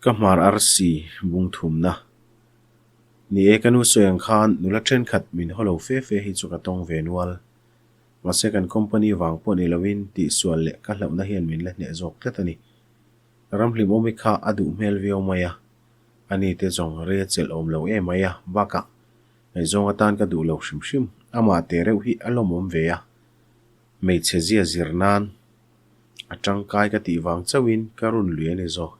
Ka hmar arsi bung thumna. Ni e, ka nu sawi ang khan nula thenkhat min haw lo fe fe hi chu ka tawng ve nual. Mahse kan company vang pawh ni loin tihsual leh ka hlauhna hian min la hneh zawk tlat a ni. Ramhlimawmi kha a duh hmel viau mai a, ani te zawng rei a chelh awm lo em mai a, bakah ngaihzawng atan ka duh lo hrim hrim, amah te reuh hi a lawmawm ve a, hmeichhe zia zir nan a tangkai ka tih vang chauhin ka run lui a ni zawk.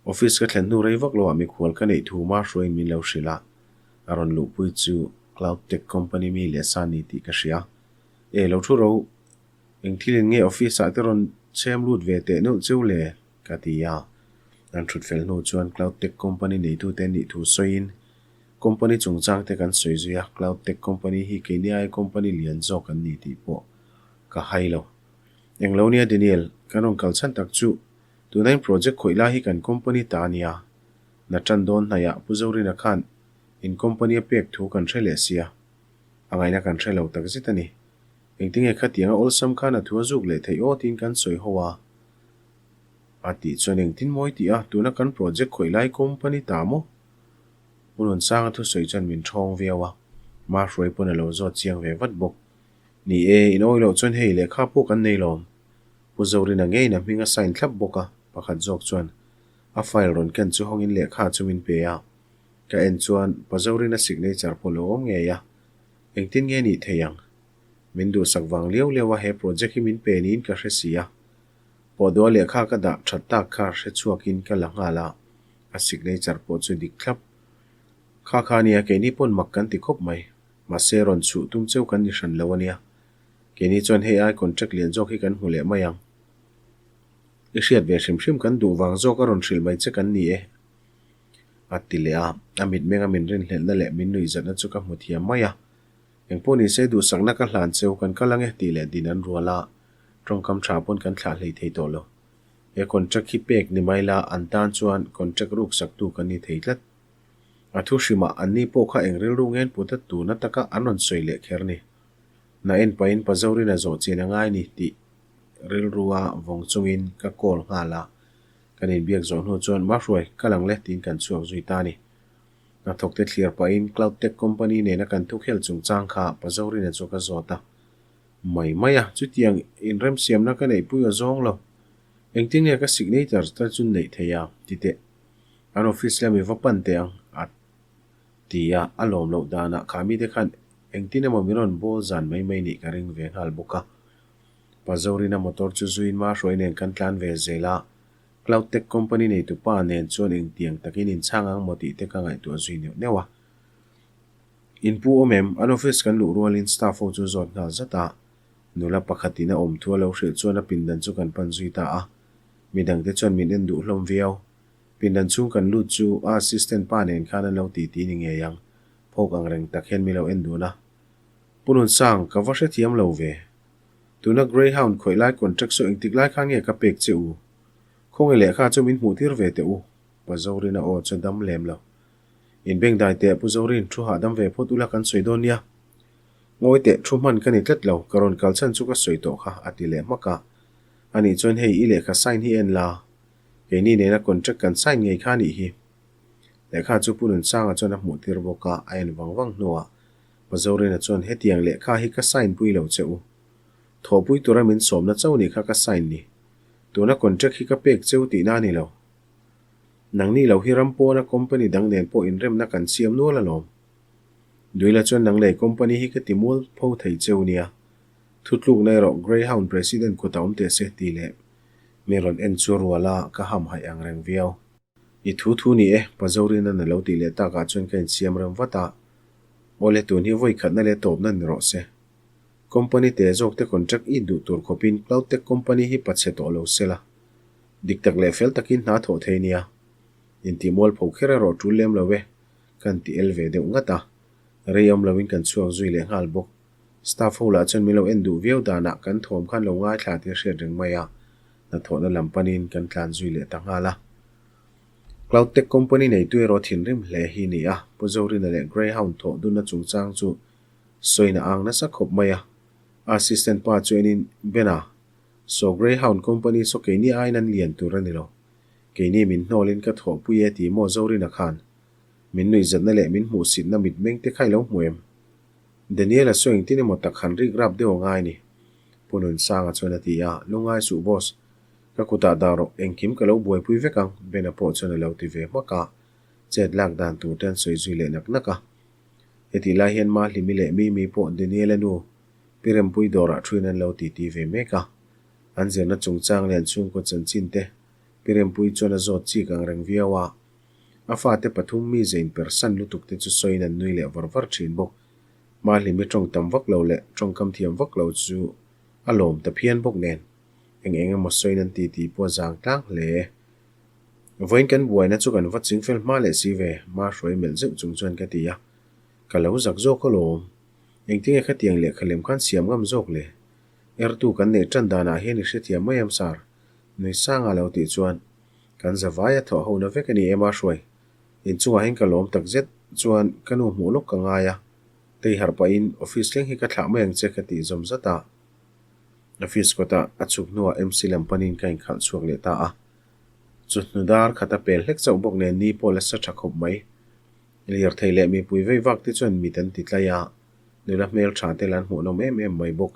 Office ka thlen hnu rei vak loah mikhual ka neih thu hma hruaiin min lo hrilh a, a rawn luhpui chu Cloud Tech Company mi leh sa ni tih ka hria. E lo thu ro, eng thil in nge office ah te rawn chhem lut ve teh neuh cheu le? ka ti a. An thut fel hnu chuan Cloud Tech Company neitute nih thu sawiin company chungchang te kan sawi zui a, Cloud Tech Company hi keini ai company lian zawk an ni tih pawh ka hai lo. Englo nia Daniel, kan rawn kal chhan tak chu Tunain project khawih lai hi kan company ta a nia. Na tan dawn hnaiah Pu Zorina khan in company a pek thu kan hre leh sia. A ngaihna kan hre lo tak zet a ni. Engtinge khatianga awlsam khan a thu a zuk leh theih aw tiin kan sawi ho a. A tih chuan engtin mawi tih a, tuna kan project khawih lai company ta maw? Pu Nunsanga thusawi chuan min thawng viau a. Mahruai pawn a lo zawt chiang ve vat bawk. Ni e, in awi loh chuan hei lehkha pawh kan nei lawm. Pu Zorina ngeiin a hming a sign thlap bawk a, pakhat zawk chuan a file rawn ken chu hawngin lehkha chu min pe a. Ka en chuan Pa Zorina signature pawh lo awm ngei a. Engtin nge nih thei ang? Min duhsak vang liau liau a he project hi min pe niin ka hre si a. Pawhdua lehkha ka dah that tak kha hre chhuakin ka la nghal a, a signature pawh chu dik thlap. Kha kha nia keini pawn mak kan ti khawp mai. Mahse rawn chhuh tum cheu kan ni hran lo a nia. Keini chuan hei ai contract lian zawk hi kan hmu leh mai ang. I hriat ve hrim hrim kan duh vang zawk a rawn hrilh mai che kan ni e. A ti leh a, a mitmenga min rinhlelhna leh min nuihzatna chu ka hmu thiam mai a. Engpawh ni se duhsakna ka hlan cheu kan kal ang e tih leh din an rual a, tawngkam tha pawn kan thlah hlei thei tawh lo. He contract hi pek ni mai la an tan chuan contract ruksaktu kan ni thei tlat. A thu hrimah anni pawh kha eng rilru ngen put a tuna taka an rawn sawi leh kher ni. Na en pahin Pa Zorina zawh chin a ngai ni tih rilrua vawng chungin ka call nghal a, kan inbiak zawh hnu chuan Mahruai, kal ang le tiin kan chhuak zui ta a ni. Hnathawkte thlir pahin Cloud Tech Company nena kan thukhel chungchang kha Pa Zorina chu ka zawt a. Mai mai a, chutiang inremsiamna ka neihpui aw zawng lo. Engtin nge ka signature te chu neih thei a? Ti teh. An office lami va pan teh ang a ti a, a lawm loh danah kha mite khan engtin emaw min rawn bawl zan mai mai nih ka ring ve nghal bawk a. Pa Zorina motor chu zuin Mahruai nen kan tlan ve zel a, Cloud Tech company neitu pa nen chuan engtiang takin inchhang ang maw tih te ka ngaihtuah zui neuh neuh a. In pu awm em? An office kan luh rualin staff ho chu zawt nghal zat a, nula pakhatin a awm thu a lo hrilh chuan a pindan chu kan pan zui ta a, midangte chuan min en duh hlawm viau. Pindan chhung kan lut chu a assistant pa nen khan an lo ti ti ni ngei ang, phawk ang reng tak hian min lo en dun a. Pu Nunsang, ka va hrethiam lo ve. Tuna Greyhound khawih lai contract saw engtik lai khan nge ka pek che u? Khawnge lehkha chu min hmuh tir ve teh u? Pa Zorina aw chu dam lem lo. In beng dai teh Pu Zorin, thu hahdam ve phawt ula kan sawi dawn nia. Ngawi teh, thu hman ka ni tlat lo, ka rawn kal chhan chu ka sawi tawh kha, a ti leh hmak a. Anih chuan hei i lehkha sign hi en la. Keini nena contract kan sign ngei kha anih hi. Lehkha chu Pu Nunsanga chuan a hmuh tir bawk a, a en vang vang hnuah Pa Zorina chuan hetiang lehkha hi ka sign pui lo che u. Thawhpui tura min sawmna chauh nih kha ka sign ni. Tuna contract hi ka pek cheu tihna a ni lo. Nangni lo hi ram pawna company dang nen pawh inremna kan siam nual alawm. Duila chuan nang lei company hi ka ti mual pho thei cheu nia. Thutlukna erawh Greyhound President kut a awm teh se tih leh Mi rawn en chu rual a, ka ham haih ang reng viau. I thu thu ni e, Pa Zorina'n a lo tih leh takah chuan ka insiam rem vat a. Awle tun hi vawi khatna leh tawpna ni rawh se. Company te zawk te contract i duh tur khawpin Cloud Tech Company hi pa chhe tawh lo se la. Dik tak leh fel takin hna thawh thei nia. Intih mualpho kher erawh tul lem lo e, kan ti el ve deuh ngat a. Rei awm loin kan chhuak zui leh nghal bawk. Staff ho lah chuan min lo en duh viau danah kan thawm khan lo ngaithla tih a hriat reng mai a, hnathawhna lam panin kan tlan zui leh ta nghal a. Cloud Tech company neitu erawh thinrim hle hi ni a, Pu Zorina leh Greyhound thawh dunna chungchang chu sawina ang nasa khawp mai a. A assistant pa chu enin, Bena, saw Greyhound company saw keini aiin an lian tur a ni lo. Keini min hnawlin ka thawhpui e ti maw Zorina khan. Min nuihzatna leh min hmuhsitna mitmeng te kha i lo hmu em? Daniel-a sawi engtin emaw tak han rik rap deuh a ngai ni. Pu Nunsanga chuan a ti a, Lungai suh boss, ka kutah dah rawh, engkim ka lo buaipui vek ang, Bena pawh chuan a lo ti ve hmak a, chet lak dan tur te an sawi zui leh nak nak a. Hetih lai hian Mahlimi leh Mimi pawh Daniel-a nu Pi Rempui dawrah thuin an lo titi ve mek a. An zirna chungchang leh an chhungkaw chanchin te Pi Rempui chuan a zawt chik ang reng viau a. A fate pathum mi ze inpersan lutuk te chu sawiin an nui leh var var thin bawk. Mahlimi tawng tam vak lo leh tawngkam thiam vak lo chu a lawm ta phian bawk nen eng eng emaw sawiin an titi pawh a zang tlang hle. Vawiin kan buaina chu kan va ching fel hma leh si ve, ma hruai melh zeuh chung chuan ka ti a. Ka lo zak zawk alawm. Engtinge khatiang lehkha lem khan siam ngam zawk le? Ertu kan neih tan danah hian i hrethiam mai am sar? Nui sanga lo tih chuan kan zavaia thawh hona vek a ni em a hruai. Inchungah hian ka lawm tak zet chuan ka nu hmuh lawk ka ngai a. Tei harh pahin office thleng hi ka thlah mai ang che ka tih zawm zat a. Office kawtah a chhuk hnuah MC lam panin ka inkhalh chhuak leh ta a. Chu hnu dar khat a pel hlek chauh bawk nen ni pawh la sa tha khawp mai. Lirthei leh mipui vei vak te chuan mit an ti tlai a, nula hmel tha te lan hmuhnawm em em mai bawk.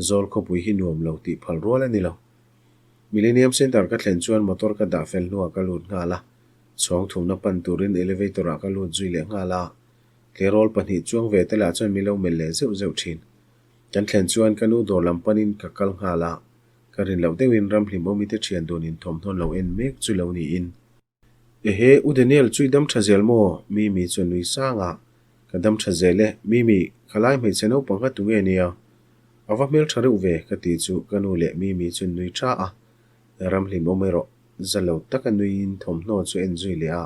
Zawl khawpui hi nuam lo tih phal rual a ni lo. Millennium Centre ka thlen chuan motor ka dah fel hnuah ka lut nghal a, chhawng thumna pan turin elevator ah ka lut zui leh nghal a. Tleirawl pahnih chuang ve te lah chuan min lo melh leh zeuh zeuh thin. Kan thlen chuan ka nu dawr lam panin ka kal nghal a, ka rin loh deuhin Ramhlimawmi te thian dunin thawmhnaw lo en mek chu lo niin. Ehe, U Daniel chu i dam tha zel maw? Mimi chu a nui sang a. Ka dam tha zel e, Mimi, khalai hmeichhe naupang kha tunge nia? A va hmel tha reuh ve, ka ti chu ka nu leh Mimi chu an nui tha a. Ramhlim awm erawh za lo taka nuiin thawmhnaw chu a en zui leh a.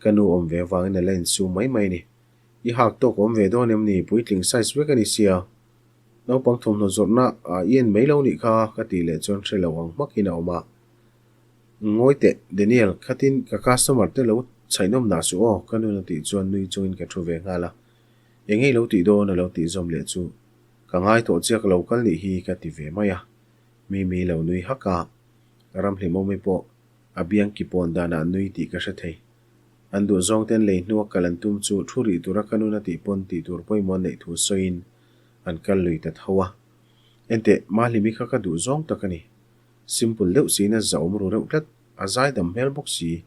Ka nu awm ve avangin a la insum mai mai a ni. I hak tawk awm ve dawn em ni? Puitling size vek a ni sia. Naupang thawmhnaw zawrhna ah i en mai lo nih kha, ka tih leh chuan hre lo ang hmakin a awm a. Ngawi teh, Daniel, khatin ka customer te lo chhaihnawm nah suh aw, ka nun a tih chuan nui chungin ka thu ve nghal a. Eng nge i lo tih dawn a lo tih zawm leh chu, ka ngai tawh chiah ka lo kal nih hi ka ti ve mai a. Mimi lo nui hak a, Ramhlimawmi pawh a biang ki pawn danah nui tih ka hre thei. An duh zawng ten lei hnua kal an tum chu thu rih tura ka nun a tih pawn tih tur pawimawh an neih thu sawiin an kal lui ta tho a. Enteh, Mahlimi kha ka duh zawng tak a ni. Simple deuh siin a zahawm ru reuh tlat, a zaidam hmel bawk si.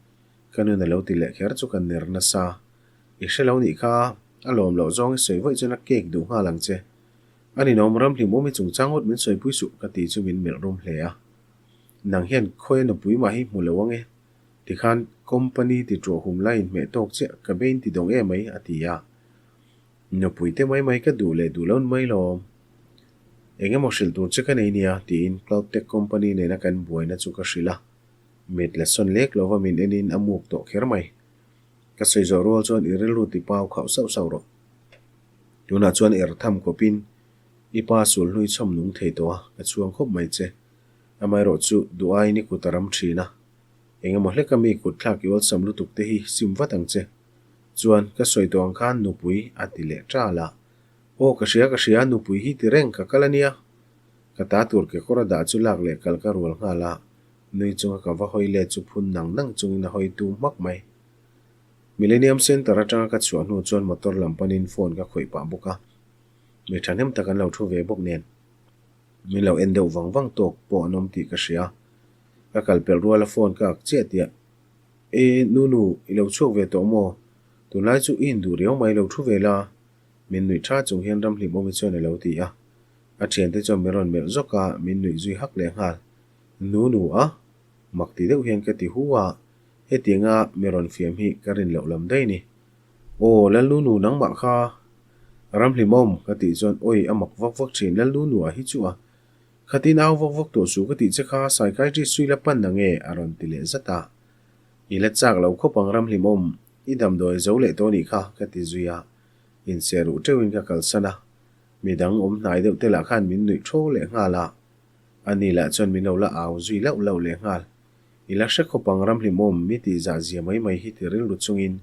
Ka nun a lo ti leh kher chu ka ner nasa. I hre lo nih kha, a lawm loh zawng i sawi vaih chuan a cake duh nghal ang che. A ninawm ram hlim awm i chungchang ngawt min sawipui suh ka ti chu min melh rum hle a. Nang hian khawi a nupui mah hi hmu lo ang e. Tikhan company ti ṭuah hum lai inhmeh tawk chiah ka be in ti dawng em mai a ti a. Nupui te mai mai ka duh leh duh lo mai lawm. Eng emaw hrilh tur che ka nei nia tiin Cloud Tech Company nena kan buaina chu ka hrilh a. Mit la sawn lek lova min enin a muk tawh kher mai. Ka sawi zawh rual chuan i rilru ti pau khauh sauh sauh rawh. Tunah chuan er tham kawpin i pa sul hlui chhawm nung thei tawh a, ka chhuang khawp mai che. Amaherawhchu duh aiin i kut a ram thin a. Eng emaw hleka mi kut thlak i awlsam lutuk te hi sim vat ang che. Chuan, ka sawi tawh ang khan nupui a ti leh ṭal a. Aw, ka hria, ka hria, nupui hi ti reng ka kal a nia. Ka ta tur kekawr a dah chu lak leh kal ka rual nghal a, nui chunga ka va hawi let chu phun nang nang chungin a hawi tum hmak mai. Millennium Centre atanga ka chhuah hnu chuan motor lam panin phone ka khawih pah bawk a, mi thahnem tak an lo thu ve bawk nen. Min lo en deuh vang vang tawk pawh an awm tih ka hria. Ka kal pelh rual a phone ka ak chiah tiah. E, Nunu, i lo chhuak ve tawh maw? Tunlai chu i induh riau mai lo thu ve la, min nuih tha chung hian Ramhlimawmi chuan a lo ti a. A thiante chuan min rawn melh zawk a, min nuih zui hak leh nghal. Nunu a? Mak ti deuh hian ka ti hu a, hetianga mi rawn fiam hi ka rin loh lam daih ni. Aw, Lalnunu nangmah kha Ramhlimawm ka tih chuan awi a mak vak vak thin Lalnunu a hi chu a. Khatin au vak vak tawh suh ka tih che kha psychiatrist chu i la pan na nge? a rawn ti leh zat a. I la chak lo khawp ang Ramhlimawm, i damdawi zo leh tawh nih kha ka ti zui a. Incheh ruh teuhin ka kalsan a. Midang awm hnai deuh te lah khan min nuih thaw leh nghal a. Ani lah chuan min lo la au zui lauh lauh leh nghal. I la hre khawp ang Ramhlimawm, mi tih zah zia mai mai hi ti rilru chungin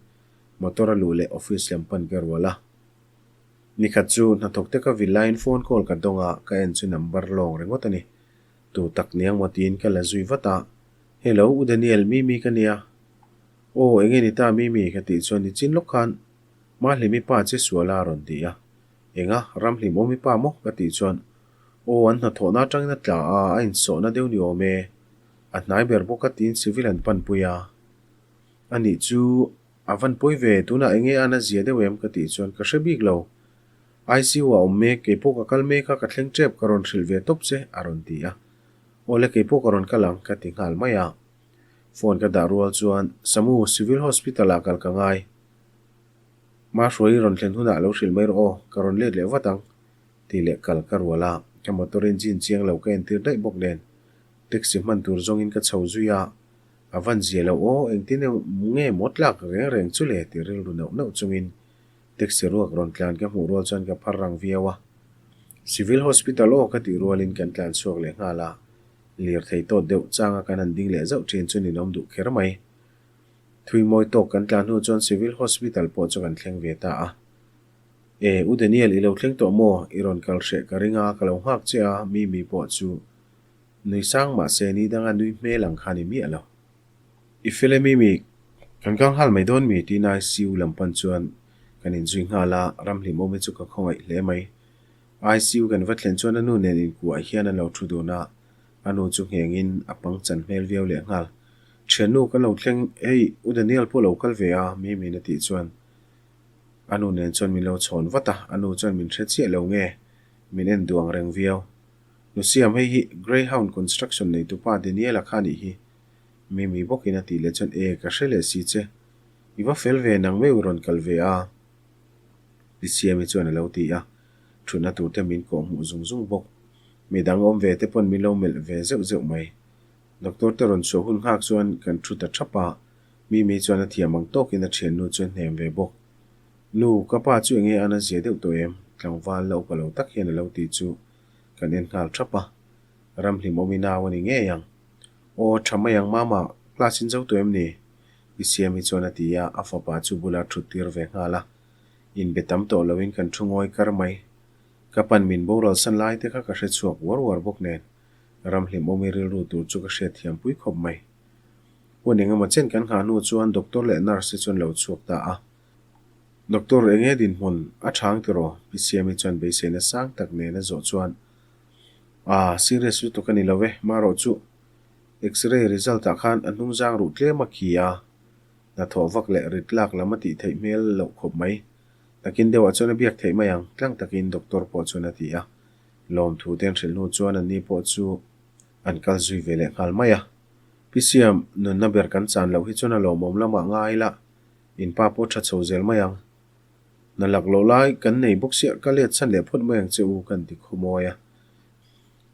motor a luh leh office lam pan ka rual a. Nikhat chu hnathawk te ka vil laiin phone call ka dawng a, ka en chu number lawng ringawt a ni. Tu tak niang maw tiin ka la zui vat a. Hello, U Daniel, Mimi ka nia. Aw, enge ni ta Mimi? ka tih chuan nichin lawk khan Mahlimi pa che sual a rawn ti a. Enga, Ramhlimawmi pa maw? ka tih chuan Aw, an hnathawhna atangin a tla a, a insawhna deuh ni awm e. A hnai ber bawk a tiin civil an panpui a. A nih chu a van pawi ve, tunah enge a na zia deuh em? ka tih chuan ka hre bik lo. ICU ah awm mek, keipawh ka kal mek a, ka thleng tep ka rawn hrilh ve tawp che, a rawn ti a. Aw le, keipawh ka rawn kal ang, ka ti nghal mai a. Phone ka dah rual chuan, Samu, Civil Hospital ah kal ka ngai. Mahruai i rawn thlen hunah lo hrilh mai rawh aw, ka rawn let leh vat ang, tih leh kal ka rual a. Ka motor engine chiang lo ka entir daih bawk nen, taxi hman tur zawngin ka chho zui a. A van zia lo aw, engtin nge maw tlak reng reng chu le tih rilru neuh neuh chungin Taxi ruak rawn tlan ka hmuh rual chuan ka phar rang viau a. Civil Hospital aw ka tih rualin kan tlan chhuak leh nghal a, lirthei tawt deuh changa kan han ding leh zauh thin chu ninawm duh kher mai. Thui mawi tawk kan tlan hnu chuan Civil Hospital pawh chu kan thleng ve ta a. E, U Daniel i lo thleng tawh maw? I rawn kal hreh ka ring a, ka lo nghak che a, Mimi pawh chu nui sang mah se ni danga nui hmel ang kha ni miah lo. I fel e Mimi, kan kal nghal mai dawn mi? tiin ICU lam pan chuan kan inzui nghal a, Ramhlimawmi chu ka khawngaih hle mai. ICU kan va thlen chuan a nu nen inkuah hian an lo thu dun a, a nu chu nghengin a pangchan hmel viau leh nghal. Thiannu kan lo thleng, hei U Daniel pawh lo kal ve a, Mimi'n a tih chuan a nu nen chuan min lo chhawn vat a, a nu chuan min hre chiah lo nge min en duh ang reng viau. Nusiam hei hi Greyhound Construction neitupa Daniel-a kha nih hi. Mimi bawkin a tih leh chuan, E, ka hre leh si che. I va fel ve nang meuh i rawn kal ve a, Pi Siami chuan a lo ti a. Thutna tur te min kawh hmuh zung zung bawk. Midang awm ve te pawn min lo melh ve zeuh zeuh mai. Doctor te rawn chhuah hun nghak chuan kan thu ta thap a, Mimi chuan a thiam ang tawkin a thiannu chu a hnem ve bawk. Nu, ka pa chu enge an a zia deuh tawh em? Tlangval la upa lo tak hian a lo ti chu kan en nghal thap a. Ramhlimawmi nau a ni ngei ang. Aw, tha mai ang mama, class in zo tawh em ni? I Siami chuan a ti a, a fapa chu bula thut tir ve nghal a. Inbe tam tawh loin kan thu ngawi kar mai. Ka pan min boral san lai te kha ka hre chhuak uar uar bawk nen, Ramhlimawmi rilru tur chu ka hriat thiam pui khawp mai. Hun engemaw chen kan nghah hnu chuan doctor leh nurse te chuan lo chhuak ta a. Doctor, enge dinhmun a chhang tiraw? Pi Siami chuan beiseina sang tak nen a zawh chuan Aaa, serious lutuk a ni lo e, marawh chu X-ray result ah khan a hnung zang ruh tlem a khi a, hnathawh vak leh rit lak lam a tih theih hmel loh khawp mai. Takin deuhah chuan a biak theih mai ang, tlang takin doctor pawh chuan a ti a. Lawmthu te an hrilh hnu chuan anni pawh chu an kal zui ve leh nghal mai a. Pi Siam, nunna ber kan chan loh hi chuan a lawmawm lamah ngai la, in pa pawh tha chho zel mai ang. Hna lak loh lai kan nei bawk sia, ka let chhan leh phawt mai ang che u kan ti khawmawi a.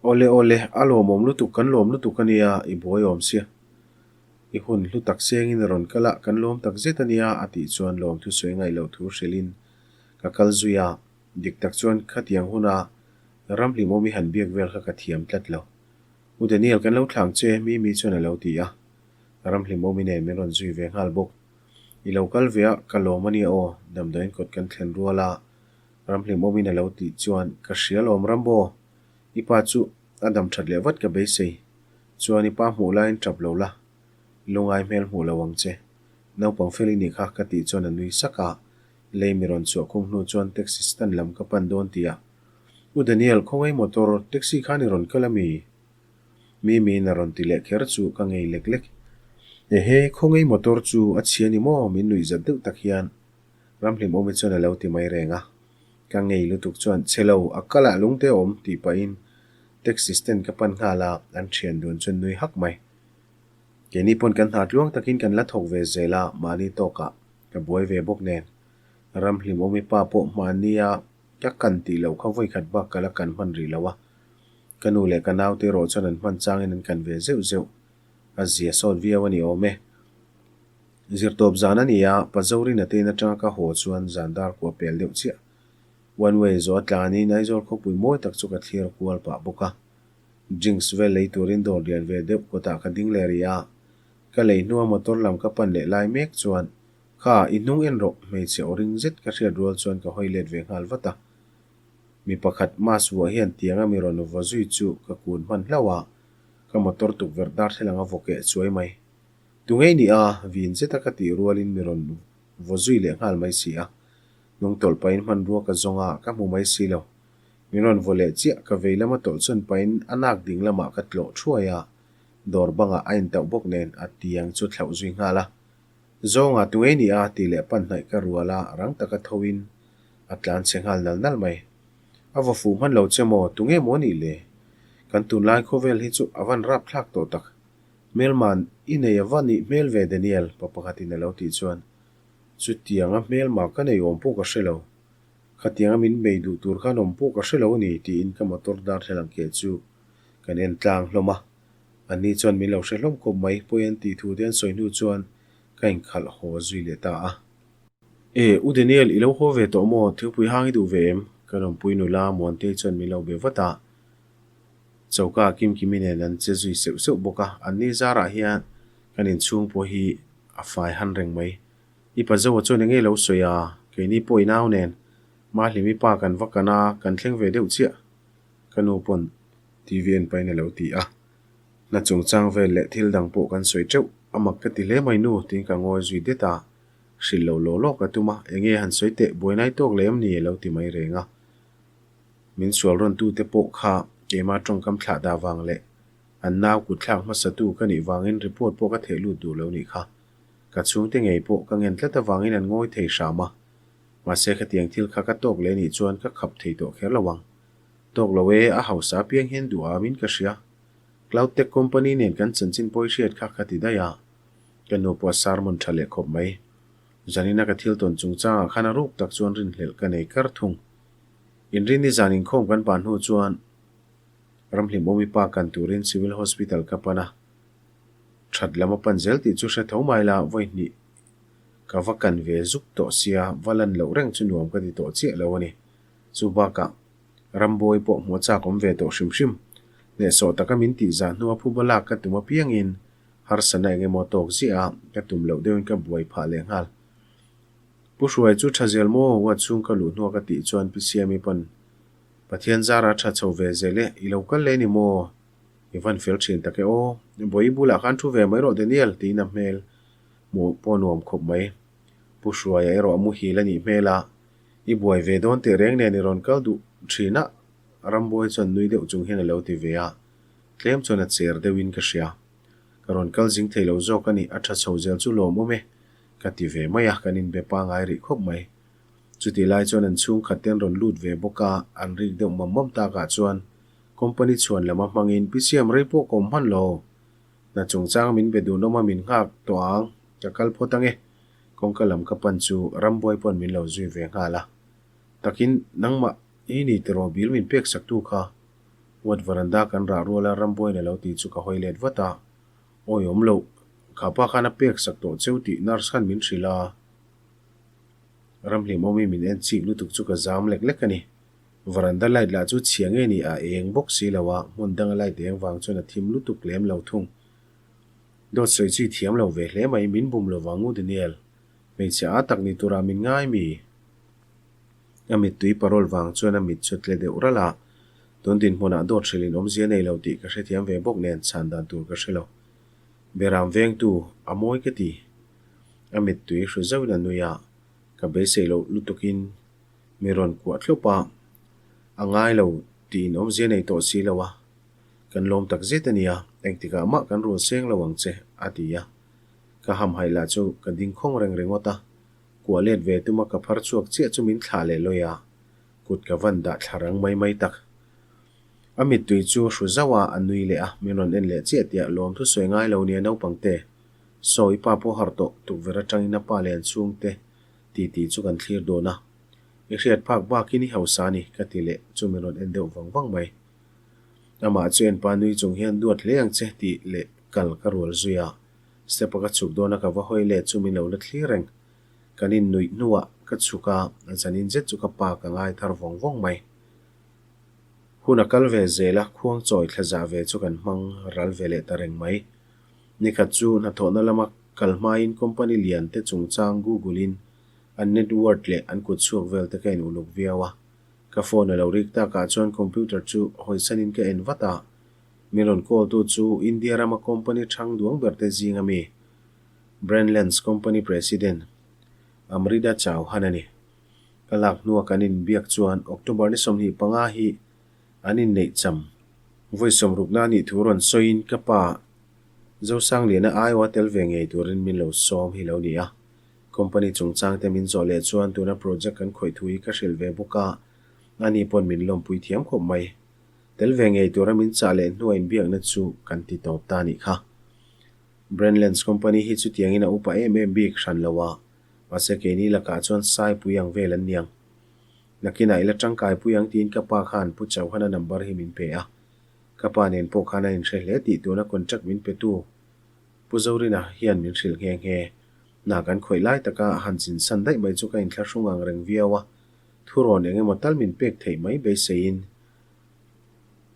Awle awle, a lawmawm lutuk, kan lawm lutuk a nia, i buai awm sia. I hun hlu tak sengin a rawn kal a, kan lawm tak zet a nia a tih chuan lawm thusawi ngaih loh thu hrilhin ka kal zui a, dik tak chuan khatiang huna Ramhlimawmi han biak vel kha ka thiam tlat lo. U Daniel kan lo thlang che, Mimi chuan a lo ti a, Ramhlimawmi nen min rawn zui ve nghal bawk. I lo kal ve a, ka lawm a nia aw, damdawiin kawt kan thlen rual a, Ramhlimawmin a lo tih chuan ka hria lawm Rambo, i pa chu a dam that leh vat ka beisei, chuan i pa hmuh laiin tap lo la, lungai hmel hmuh lo ang che, naupang fel i nih kha ka tih chuan a nui sak a, lei mi rawn chhuah khum hnu chuan taxi stand lam ka pan dawn tih a, U Daniel khawngaih motor taxi khan i rawn kal a mi? Mimiin a rawn ti leh kher chu ka ngei lek lek. Ehe, khawngaih motor chu a chhia ni maw? Min nuih zat deuh tak hian Ramhlimawmi chuan a lo ti mai reng a. Ka ngei lutuk chuan, Chhe lo, a kalah lungte a awm tih pahin taxi stand ka pan nghal a, an thian dun chuan nui hak mai. Keini pawn kan hna tluang takin kan la thawk ve zel a, mahni tawkah ka buai ve bawk nen. Ramhlimawmi pa pawh hmahnia Ka kan tih loh kha vawikhat bak ka la kan hman rih lo a, ka nu leh ka naute erawh chuan an hman changin an kan ve zeuh zeuh. A zia sawt viau a ni awm e. Zirtawp zan a ni a, Pazorin a tein atanga ka haw chuan zan dar kua pel deuh chiah. One way zawh a tlanin Aizawl khawpui mawi tak chu ka thlir kual pah bawk a. Drinks vel lei turin dawr lian ve deuh kawtah ka ding leh rih a, ka lei hnua motor lam ka pan leh lai mek chuan Kha, i hnung en rawh, hmeichhe aw ring zet ka hriat rual chuan ka hawi let ve nghal vat a. Mi pakhat mask vuah hian tianga mi rawn vaw zui chu ka kun hman hlauh a. Ka motor tukverh darthlalang a vaw keh chuai mai. Tunge i nih a? Vin zeta ka tih rualin mi rawn vaw zui leh nghal mai si a. Hnung tawlh pahin hmanrua ka zawng a, ka hmu mai si lo. Min rawn vaw leh chiah, ka vei lama tawlh chun pahin a nak ding lamah ka tlawh thuai a, dawr bangah a intauh bawk nen a tiang chu thlauh zui nghal a. Zawnga tunge i nih a? tih leh pan hnaih ka rual a, rang taka thoin a tlan chhe nghal nal nal mai. A va fuh hman lo che maw? Tunge maw nih le? Kan tunlai khawvel hi chu a van rap thlak tawh tak. Hmelman i nei a va nih hmel ve Daniel, pa pakhatin a lo tih chuan chutianga hmelma ka nei awm pawh ka hre lo. Khatianga min bei duh tur khan awm pawh ka hre lo a ni tiin ka motor darthlalang keh chu kan en tlang hlawm a. Anni chuan min lo hre hlawm khawp mai, pawi an tih thu te an sawi hnu chuan ka inkhalh haw zui leh ta a. E, U Daniel, i lo haw ve tawh maw? Thingpui hang i duh ve em? Ka rawnpui nula Muantei chuan min lo be vat a. Choka Kimkimi nen an che zui seuh seuh bawk a, anni zarah hian kan inchhung pawh hi a fai han reng mai. I pa Zoa chuan enge lo sawi a, keini pawh i nau nen Mahlimi pa kan va kan a, kan thleng ve deuh chiah. Ka nu pawn TV en pahin a lo ti a. Hna chungchang vel leh thil dang pawh kan sawi teuh, a mak ka ti hle mai nu, tiin ka ngawi zui det a. Hrilh lo law law ka tum a, enge han sawi teh, buainai tawk leh em ni a lo ti mai reng a. Min sual rawn tute pawh kha keimah tawngkam thlah dah vang leh an nau kut thlak hmasatu ka nih vangin report pawh ka theh lut duh lo nih kha. Ka chhungte ngei pawh ka ngen tlat avangin an ngawi thei hram a. Mahse khatiang thil kha ka tawk leh nih chuan ka khap thei tawh kher lo ang. Tawk lo e, a hausa apiang hian duh amin ka hria. Cloud Tech Company nen kan chanchin pawi hriat kha ka ti daih a. Ka nu pawh a sermon tha leh khawp mai. Zanina ka thil tawn chungchangah khan a ruk tak chuan rinhlelh ka nei kar thung. Inrinni zan inkhawm kan pan hnu chuan Ramhlim Awmi pa kan turin Civil Hospital ka pan a. That lam a pan zel tih chu hre tho mai la, vawi hnih ka va kan ve zuk tawh sia, va lan loh reng chu nuam ka ti tawh chiah lo a ni. Chu bakah Rambawi pawh hmuh chak awm ve tawh hrim hrim. Hnehsawh taka min tih zah hnua phuba lak ka tum apiangin Harsana eng emaw tawk ziah a, ka tum loh deuhin ka buai phah leh nghal. Pu Hruai chu tha zel maw? Ward chhung ka luh hnuah ka tih chuan Pi Siami pawn Pathian zara tha chho ve zel e, i lo kal leh ni maw? I van fel thin tak e aw. Bawi bulah khan thu ve mai rawh Daniel tiin a hmel hmuh pawh nuam khawp mai. Pu Hruaia erawh a muhil a nih hmel a, i buai ve dawn teh reng nen i rawn kal duh thin a, Rambuai chuan nui deuh chung hian a lo ti ve a, tlem chuan a cher deuhin ka hria. Ka rawn kal zing thei lo zawk a ni, a tha chho zel chu lawmawm e, ka ti ve mai a, kan inbe pangai rih khawp mai. Chutih lai chuan an chhungkhat te an rawn lut ve bawk a, an rik deuh mam mam takah chuan company chhuan lama hmangin Pi Siam rei pawh ka awm hman lo. Hna chungchang min be dun awm a min nghak tawh ang, ka kal phawt ange. Kawngka lam ka pan chu Rambuai pawn min lo zui ve nghal a. Takin nangmah i ni tiraw bil min pek sak tu kha? Ward varanda kan rah rual a Rambuaina lo tih chu ka hawi let vat a, Awi awm loh, kha pa khan a pek sak tawh cheu tih nurse khan min hrilh a. Ramhlim awmi min en chik lutuk chu ka zam lek lek a ni. Varanda light lah chu chhia nge ni a eng bawk si lo a, hmun danga light eng vang chuan a thim lutuk lem lo thung. Dawt sawi chu i thiam lo ve hle mai, min bum lo vang u Daniel. Hmeichhia a tak ni turah min ngai mi? A mittui parol vang chuan a mit chu tle deuh ralh a, tun dinhmunah dawt hrilhin awmzia nei lo tih ka hrethiam ve bawk nen chhan dan tur ka hre lo. Beram vengtu, a mawi ka ti. A mittui hru zauhin a nui a, ka beisei loh lutukin mi rawn kuah thlawp a, a ngai lo tiin awmzia nei tawh si lo a, kan lawm tak zet a nia, engtikah mah kan rul seng lo ang che, a ti a. Ka hamhaih lah chu ka ding khawng reng ringawt a. Kuah let ve tuma ka phar chhuak chiah chu min thlah leh lawi a, kut ka van dah thla rang mai mai tak. A mittui chu hru zauh a, a nui leh a, min rawn en leh chiah tiah lawm thu sawi ngai lo nia naupang te. Saw i pa pawh harh tawh, tukverh atangin a pa leh an chhungte titi chu kan thlir dawn a. I hriat phak bakin i hausa a ni, ka ti leh chu min rawn en deuh vang vang mai. Amah chu en pa nui chung hian duat hle ang che tih leh kal ka rual zui a. Step a ka chhuk dawn a ka va hawi leh chu min lo la thlir reng. Kan innuih hnuah ka chhuk a, zanin zet chu ka pa ka ngai thar vawng vawng mai. Hun a kal ve zel a, khuang chawi thla zah ve chu kan hmang ral ve leh ta reng mai. Nikhat chu hnathawhna lama kal hmain company lian te chungchang Google in an net worth leh an kut chhuak vel te ka in uluk viau a. Ka phone a lo rik takah chuan computer chu hawisanin ka en vat a. Min rawn call tu chu India rama company thang duang ber te zing ami Brandlands Company President Amrita Chauhan a ni. Ka lak hnua kan inbiak chuan October ni 25 hi an inneih cham. Vawi sawmrukna a nih thu rawn sawiin ka pa Zosangliana aiawa tel ve ngei turin min lo sawm hi lo ni a. Company chungchang te min zawh leh chuan tuna project kan khawih thu hi ka hrilh ve bawk a, ani pawn min lawmpui thiam khawp mai. Tel ve ngei tura min chah leh hnua inbiakna chu kan ti tawp ta a nih kha. Brandlands Company hi chutiangin a upa em em bik hran lo a, mahse keini lakah chuan Saipui ang vel an niang. Nakinah i la tangkai pui ang tiin ka pa khan Pu Chauhana number hi min pe a. Ka pa nen pawh khan a inhre hle tih tuna contract min petu Pu Zorina hian min hrilh nghe nghe. Hna kan khawih lai taka a han chinsan daih mai chu ka inthlahrung ang reng viau a, thurawn eng emaw tal min pek theih mai beiseiin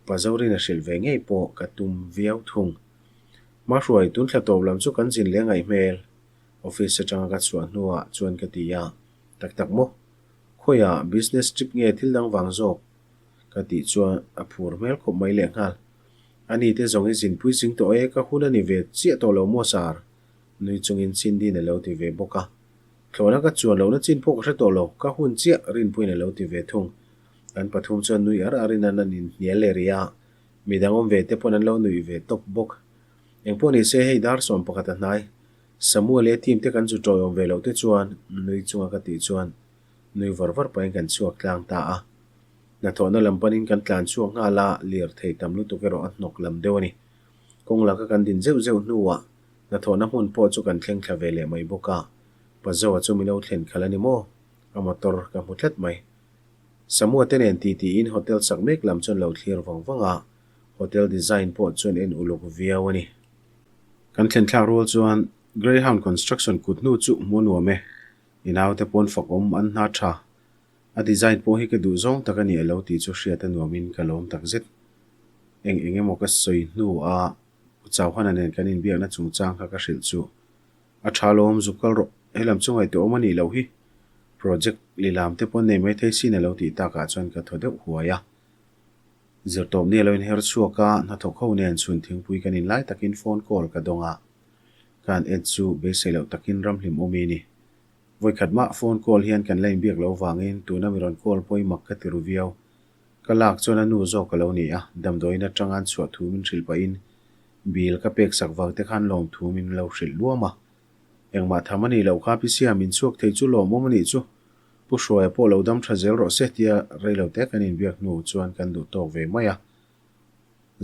Pa Zorina hrilh ve ngei pawh ka tum viau thung. Mahruai, tun thla tawp lam chu kan zin leh ngaih hmel, office atanga ka chhuah hnuah chuan ka ti a, tak tak maw? Khawiah business trip nge thil dang vang zawk? Ka tih chuan a phur hmel khawp mai lehnghal. Ani te zawng i zinpui zing tawh e, ka hun a ni ve chiah tawh lo maw sir? Nui chungin Cindy-in a lo ti ve bawk a. Thlawhna ka chuan lohna chin pawh ka hre tawh lo, ka hun chiah Rinpuiin a lo ti ve thung. An pathum chuan nui ar arin an an inhnial leh rih a, midang awm ve te pawn an lo nuih ve tawp bawk. Engpawh ni se hei dar 11 a hnai, Samuel leh team te kan zu tawiawm ve loh te chuan nui chunga ka tih chuan nui var var pahin kan chhuak tlang ta a. Hnathawhna lam panin kan tlan chhuak nghal a, lirthei tam lutuk erawh a hnawk lam deuh a ni. Kawng laka kan din zeuh zeuh hnuah Hnathawhna hmun pawh chu kan thleng thla ve leh mai bawk a, Pazoa chu min lo thlen khalh a ni maw? A motor ka hmu tlat mai. Samua te nen ti tiin hotel sak mek lam chuan lo thlir vang vang a, hotel design pawh chuan en uluk viau a ni. Kan thlen thlak rual chuan Greyhound Construction kut hnu chu hmu nuam e, i naute pawn fak awm an hna tha. A design pawh hi ka duh zawng tak a ni a lo tih chu hriat a nuamin ka lawm takzet. Eng eng emaw ka sawi hnu a Pu Chauhana nen kan inbiakna chungchang kha ka hrilh chu a tha lawm zuk kal rawh, helam chu ngaihtuah awm a nih loh hi. Project lilam te pawn nei mai thei sin a lo tih takah chuan ka thaw deuh huai a. Zirtawpni a lo inher chhuak a, hnathawk ho nen chhun thingpui kan inlai takin phone call ka dawng a. Ka han en chu beisei loh takin ramhlim awmi ni. Vawikhat mah phone call hian kan la inbiak loh vangin tuna mi rawn call pawimawk ka ti ru viau. Ka lak chuan a nu zawk a lo ni a, damdawiin atanga an chhuah thu min hrilh pahin bill ka pek sak vang te khan lawm thu min lo hrilh luam a. Engmah tham a nih loh kha Pisia min chhuak thei chu lawmawm a nih chu. Pu Hruaia pawh lo dam tha zel rawh se tia reilo te kan inbiak hnu chuan kan duh tawk ve mai a.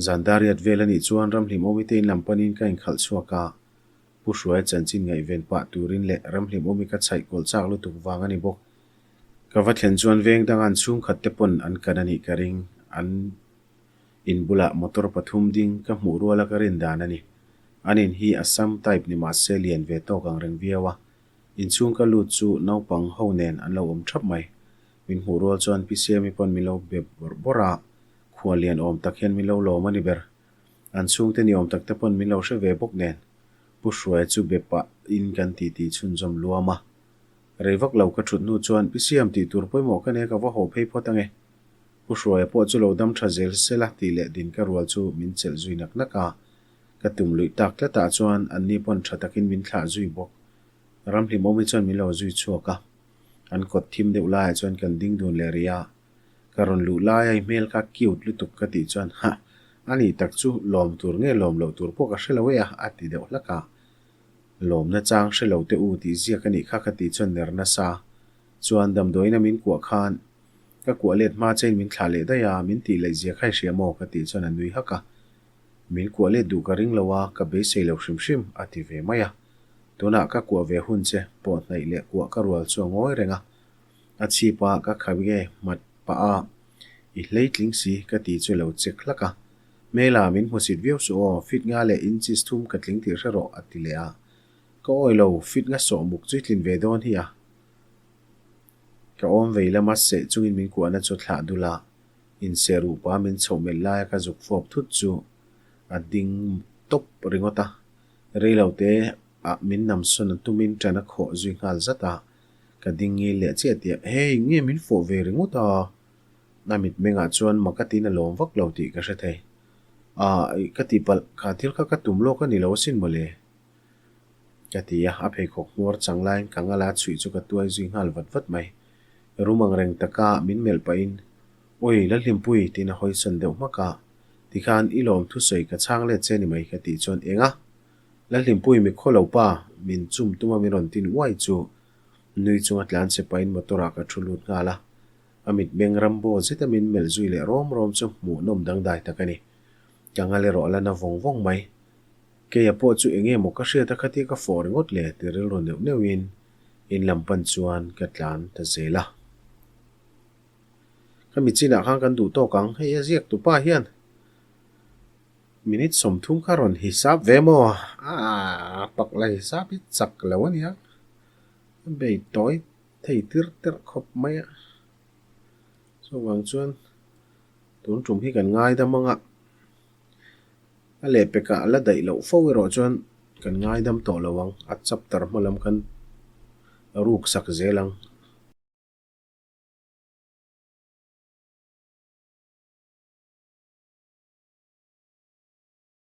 Zan dariat vel a nih chuan Ramhlimawmi te in lam panin ka inkhalh chhuak a. Pu Hruaia chanchin ngaihven pah turin leh Ramhlimawmi ka chhaih kawlh chak lutuk vang a ni bawk. Ka va thlen chuan veng danga an chhungkhat te pawn an kan a nih ka ring. An in bulah motor pathum ding ka hmuh ruala ka rin dan a ni. An in hi Assam type ni mah se lian ve tawk ang reng viau a. Inchhung ka lut chu naupang ho nen an lo awm thap mai. Min hmuh rual chuan Pi Siami pawn min lo be bawrh bawrh a, khua lian awm tak hian min lo lawm a ni ber. An chhungte ni awm tak te pawn min lo hre ve bawk nen. Pu Hruaia chu be pah in kan titi chhunzawm luam a. Rei vak lo ka thut hnu chuan Pi Siam tih tur pawimawh ka nia ka va haw phei phawt ange. Pu Hruaia pawh chu lo dam tha zel sela tih leh din ka rual chu min chelh zui nak nak a. Ka tum luih tak tlatah chuan anni pawn tha takin min thlah zui bawk. Ramhlimawmi chuan min lo zui chhuak a. An kawt thim deuh laiah chuan kan ding dun leh rih a. Ka rawn luh laia i hmel kha cute lutuk ka tih chuan hah, a nih tak chu lawm tur nge lawm loh tur pawh ka hre lo e a, a ti deuh hlak a. Lawmna chang hre lo teh u tih ziak a nih kha ka tih chuan ner nasa chuan damdawiin a min kuah khan ka kuah let hma chein min thlah leh daih a, min tih laih zia kha i hria maw ka tih chuan a nui hak a. Min kuah let duh ka ring lo a, ka beisei lo hrim hrim a ti ve mai a. Tunah ka kuah ve hun che pawh hnaih leh kuah ka rual chu a ngawi reng a. A chhip a ka khap nge hmat pah a, i hleitling si ka ti chu lo check hlak a. Hmela min hmusit viau suh aw, fit nga leh inches thum ka tling tih hre rawh a ti leh a. Ka awi lo, fit nga sawh muk chu i tlin ve dawn hi a. Ka awm vei lama seh chungin min kuahna chu thlah dul a, inseh ruh pa min chhoh melh laia ka zuk fawp thut chu a ding tawp ringawt a. Reilo te ah min namsawn a tumin ṭan a khawh zui nghal zat a. Ka ding ngil leh chiah tih a, Hey, nge min fawh ve ringawt a? A mitmengah chuan mak a tiin a lawm vak lo tih ka hre thei. Aah, ih ka tihpalh, kha thil kha ka tum lawk a ni lo asin mawle. Ka ti a, a pheikhawk hmuar chang laiin ka ngala chhuih chu ka tuai zui nghal vat vat mai. Rum ang reng taka min melh pahin, Awi, Lalhlimpui, tiin a hawisawn deuh hmak a. Tikhan i lawm thusawi ka chhang let che ni mai ka tih chuan eng a? Lalhlimpui mi khaw lo pa, min chum tuma min rawn tin uai chu nui chunga tlan che pahin motor ah ka thu lut nghal a. A mitmeng rambo zeta min melh zui leh rawm rawm chu hmuhnawm dangdai tak a ni. Ka ngal erawh a la na vawng vawng mai. Keia pawh chu eng nge maw ka hriat a khatia ka fawh ringawt le ti rilru neuh neuhin in lam pan chuan ka tlan ta zel a. Ka mitchinah khan kan duh tawk ang, hei a ziak tupa hian minute 30 kha rawn hisap ve maw? Aaa pak la hisap hi chak lo a nia, a bei tawi thei tir tirh khawp mai a. Chuvang chuan tun tum hi kan ngaidam ang a. A lehpekah a la daih loh fo erawh chuan kan ngaidam tawh lo ang, a chapter hma lam kan ruk sak zel ang.